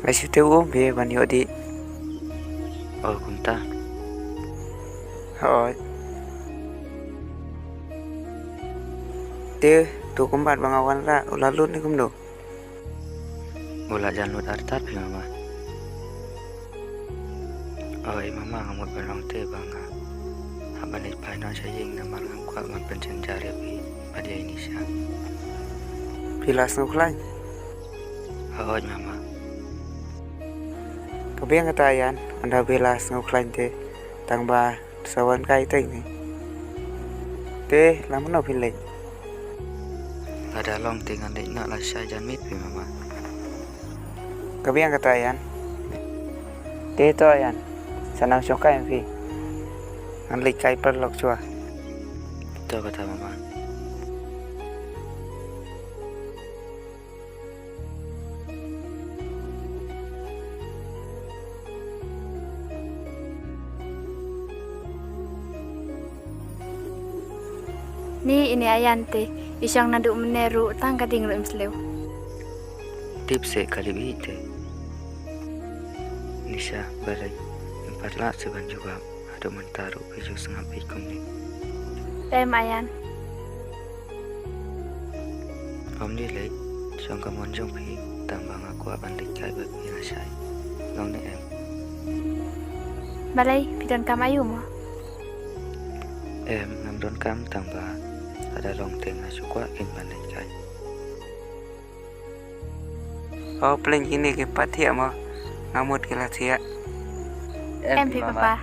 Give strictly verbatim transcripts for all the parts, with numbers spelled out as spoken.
Nga shu tip um phi ban ïoh dih. Oh, kumta. Hooid. Te, to kumba ba nga wanrah, u la lut ne kumno? U la jan lut artat phi mama. Oi mama, nga mut ban ong te ba nga hap ban leit phai noh sha ïing namar ngam kwah ban pynjynjar ïa phi bad ïa i Nisha. Phi la sngewkhlaiñ? Hooid mama. Ka biang kata Ayan, ynda phi la sngewkhlaiñ te, tang ba sa wan kai teng ni. Te la mynno phin leit? Lada long te ngan leit noh lashai janmiet phi mama. Ka biang kata Ayan. Te to Ayan, sa nang shong kai phi. Ngan leit kai paralok shuwa. To kata mama. Ni ine Ayan te, i shong naduh mynne ruh tang ka ding ruh im sliew. Tip se ka lip i te. Nisha, balei, em pat lah se ban jubab. Haduh mynta ruh phi ju sngap hi kumne. Em Ayan. Ym dei lei, shong ka mon jong phi, tang ba nga kwah ban leit kai bad phi lashai. Long ne em? Balei, phi donkam aïu mo? Em, ngam donkam tang ba lada long te nga shu kwah keiñ ban leit kai. O, pyrshah kine ki pat thiah mo. Nga mut ki la thiah. Em phi papa.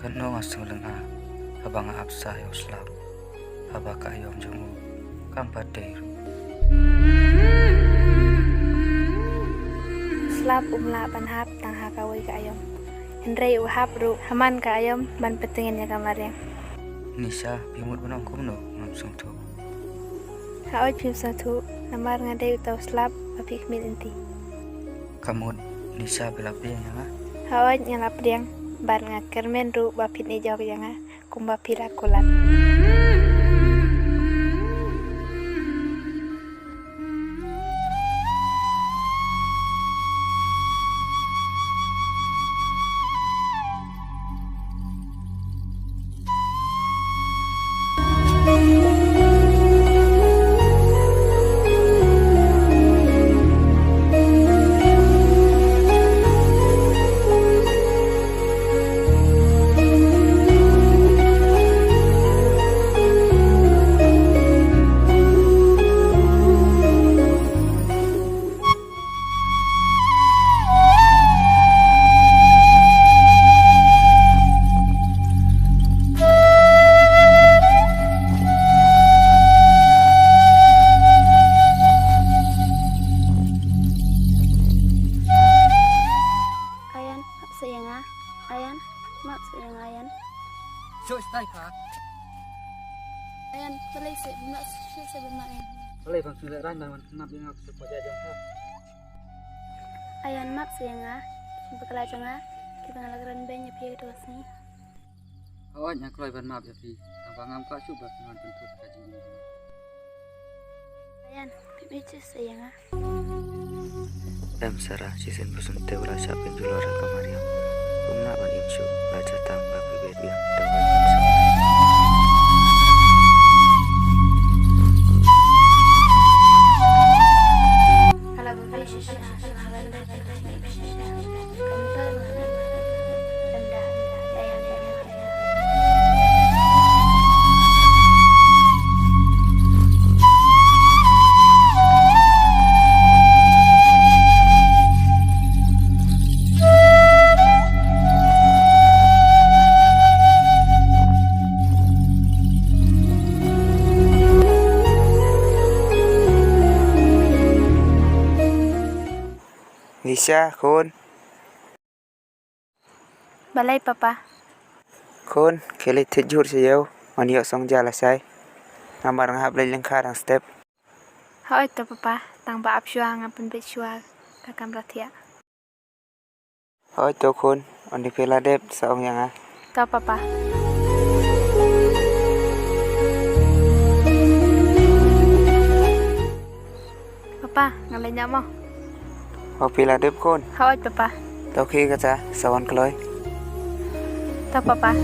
Katno nga sngewlyngnga haba nga ap sa ïa u slap. Haba ka aïom jong u kam pat dei ruh. Slap um lah ban hap tang ha kawei ka aïom. Hynrei u hap ruh ha man ka aïom ban pyntngen ïa ka mariang. Nisha, phi mut ban ong kumno? Ngam sngewthuh. Hooid phim sngewthuh, namar nga dei uta u slap ba phi khmih lynti. Ka mut Nisha phi la pdiang ïa nga? Hooid nga la pdiang, bad nga kyrmen ruh ba phin ïeit ïa nga kumba phi la kular. Ayan, map sa ïa nga. Ayan, map sa ïa nga, Ayan. Shuh stai ka. Ayan, balei seh, map shuh seh ban map ïa nga. Balei ban sngewleh rang ban map ïa nga, shuh pa ja jong ka. Ayan, map sa ïa nga. Ki bakla jong nga kiba nga la kren beiñ ïa phi ha kato ka sngi. Hooid, nga kloi ban map ïa phi. Tang ba ngam kwah shuh ba phin wan pynthut ka jingim jong nga. Ayan, phim ïeit shuh sa ïa nga. Em Sara, shisien ba shen te u la shah pynjulor ïa ka mariang. Um lah ban im shuh, la jia tang ba phi beit biang. Nisha, khun. Balei papa? Khun, khie leit thied jhur sha ïew, ngan ïoh song ja lashai. Namar nga hap leit lyngkha dang step. Hooid to papa, tang ba ap shuwa ngan pynbeit shuwa ka kamra thiah. Hooid to khun, ynda phi la dep sa ong ïa nga. To papa. Nya mo. Hooid phi la dep khun. Hooid papa. To khie kata sa wan kloi. To papa.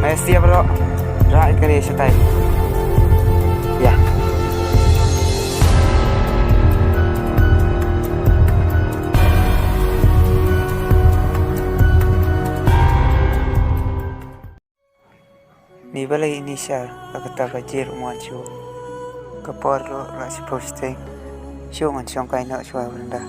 Maya siap bro. Rai kali setai. Ya. Ni balei ini sha ka kata ka jir mo shu. Ka por ruh la shu posting. Shu ngan shong kai noh shuwa benda.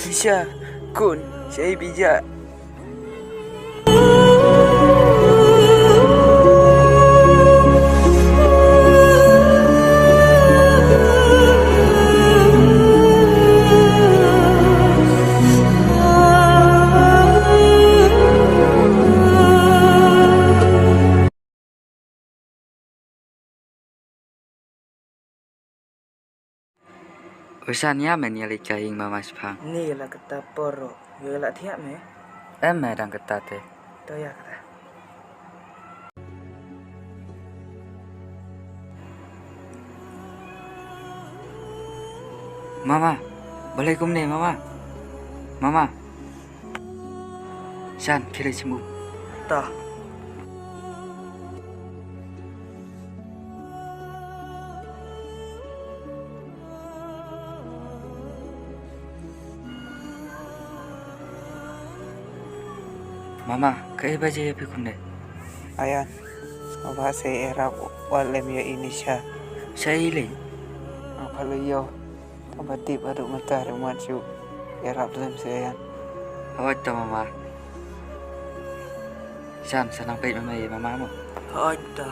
Isha, kun, shaei phi jah. Usan ïa men ïa leit ka ïing mama shipang. Ni la kata por ruh. Ïa la thiah me. Em me dang kata te. To ïa kata. Mama, balei kumne mama? Mama. Shan, khie leit shim um. Ta. Mama, kaei ba jia ïa phi kumne? Ayan, mama sa ïarap wat lem ïa i Nisha. Shaei lei? Nga pha la ïoh. Tang ba tip haduh mynta ruh mat shuh. Ïarap lem seh Ayan. Hooid to mama. Shan, sa nang peit mama ïa mama mo. Hooid to.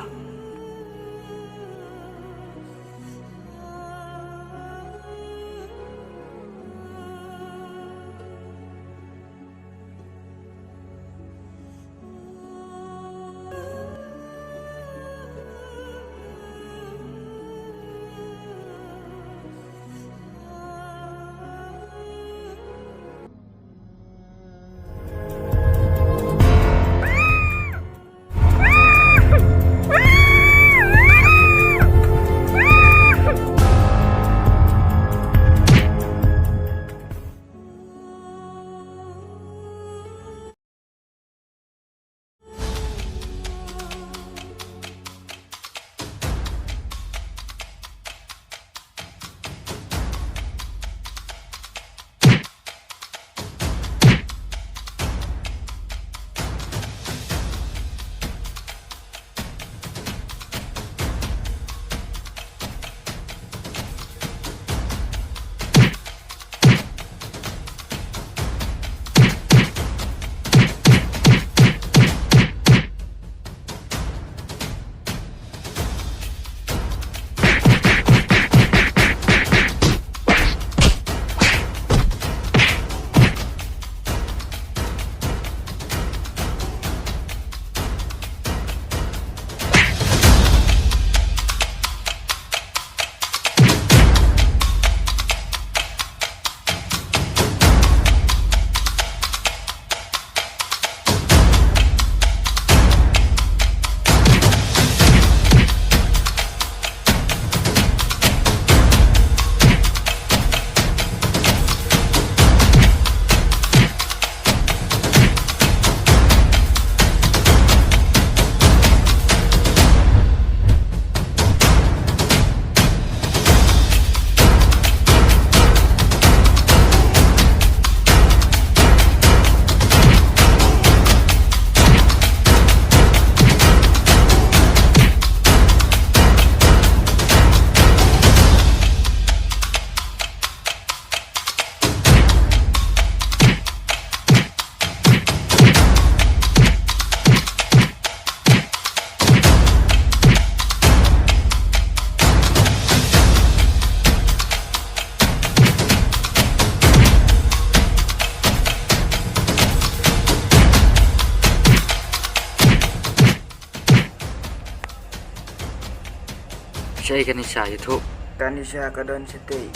Shaei ka Nisha, ïathuh. Ka Nisha ka don shatei.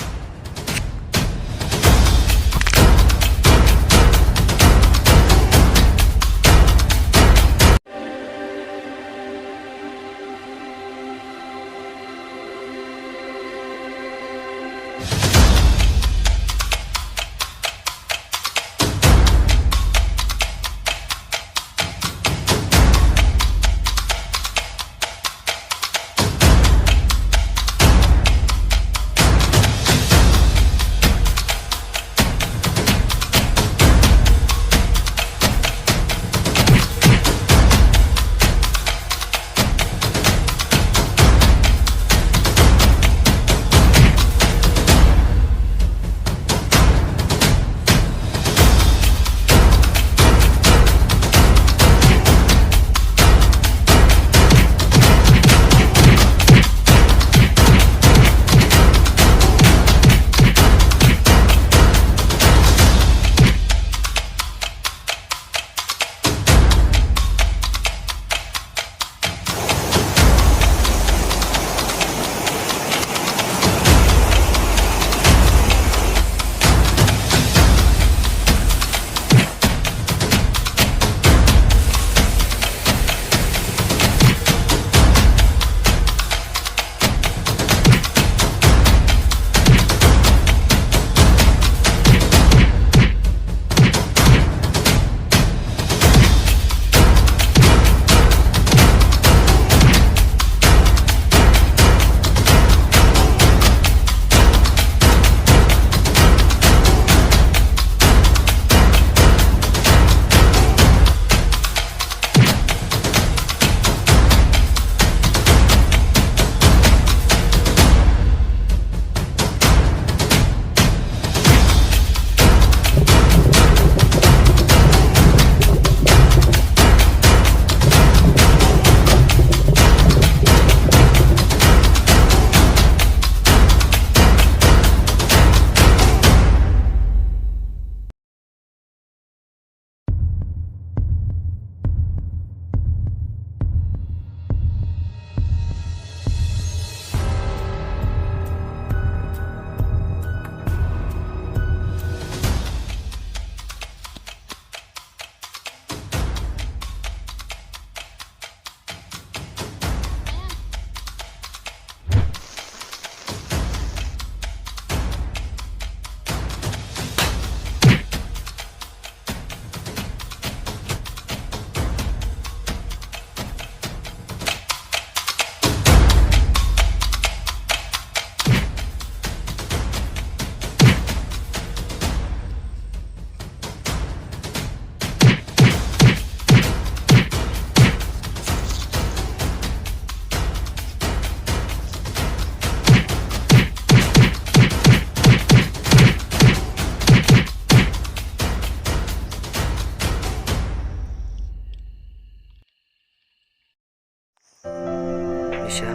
Nisha,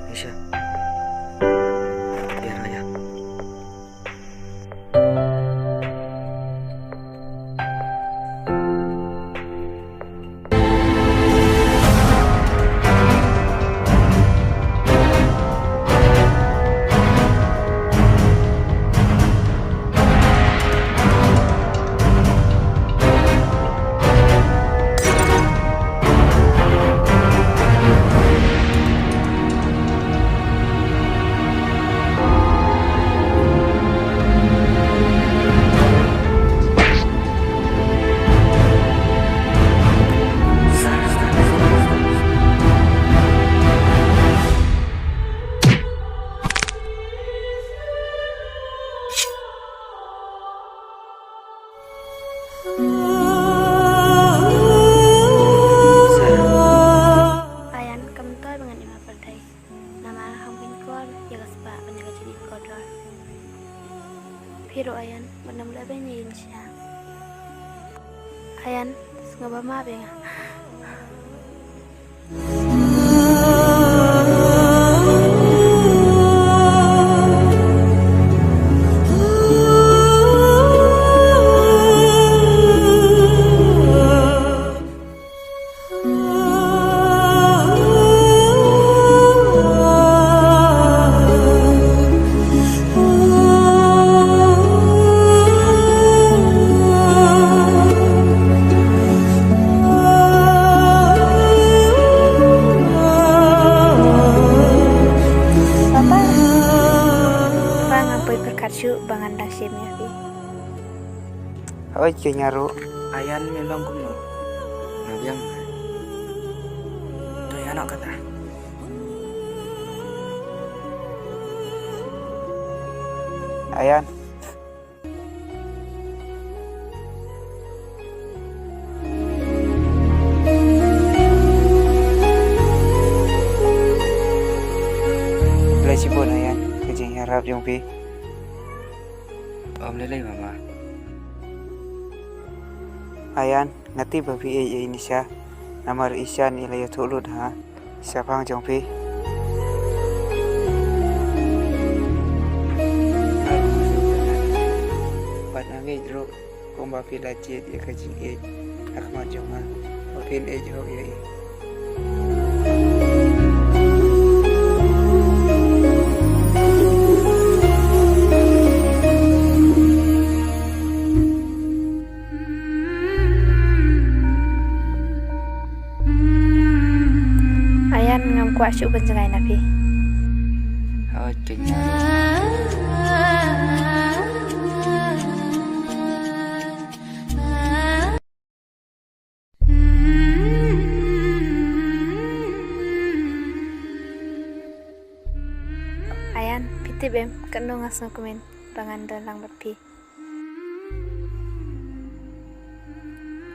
Nisha. Biar aja. Ayan, kam myntoi ba ngan im ha pyrthei. Namar ngam pynkhih ïa ka spah ban ïa ka jingim kordor. Phi ruh Ayan, wat nym leh beiñ ïa i Nisha. Ayan, sngewbha map ïa nga. Oi, kynja ruh. Ayan, me long kumno? Nga biang. To ïa noh kata. Ayan. Khublei shibun Ayan, ka jingïarap jong phi. Ym lei lei mama. Ayan, nga tip ba phi ïeit ïa i Nisha. Namar i Shan i la ïathuh lut ha shaphang jong phi. Bad nga ngeit ruh kumba phi la jied ïa ka jingïeit ha khmat jong nga, ba phin ïeit ruh ïa i. Ayan, ngam kwah shuh ban jngai na phi. Hooid, kynja. Ayan, phi tip em, katno nga sngewkmen ba ngan don lang bad phi.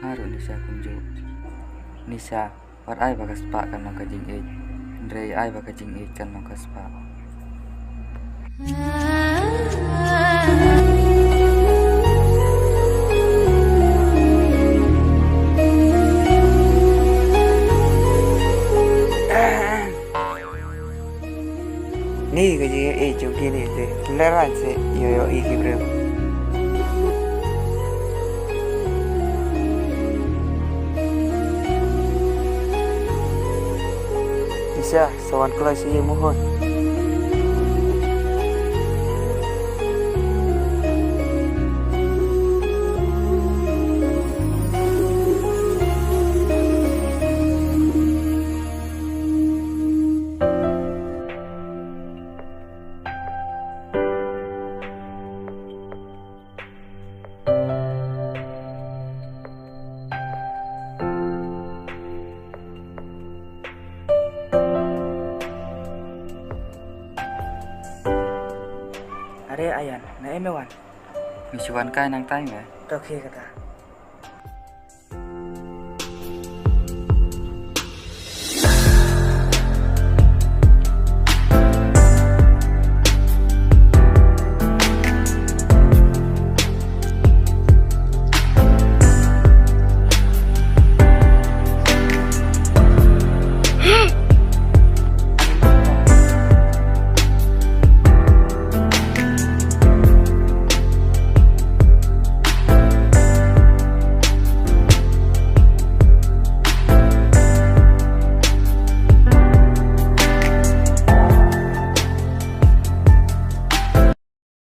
Nga ruh Nisha kumjuh. Nisha, wat ai ba ka spah kan long ka jingïeit. Hynrei ai ba ka jingïeit kan long ka spah. Ni ka jingïeit jong kine te. Lehrain seh ïoh ïoh i ki briew. Nisha, sa wan kloi sha ïing mo hoi. Are Ayan, naei me wan? Me shu wan kai nangtai me? To khie kata.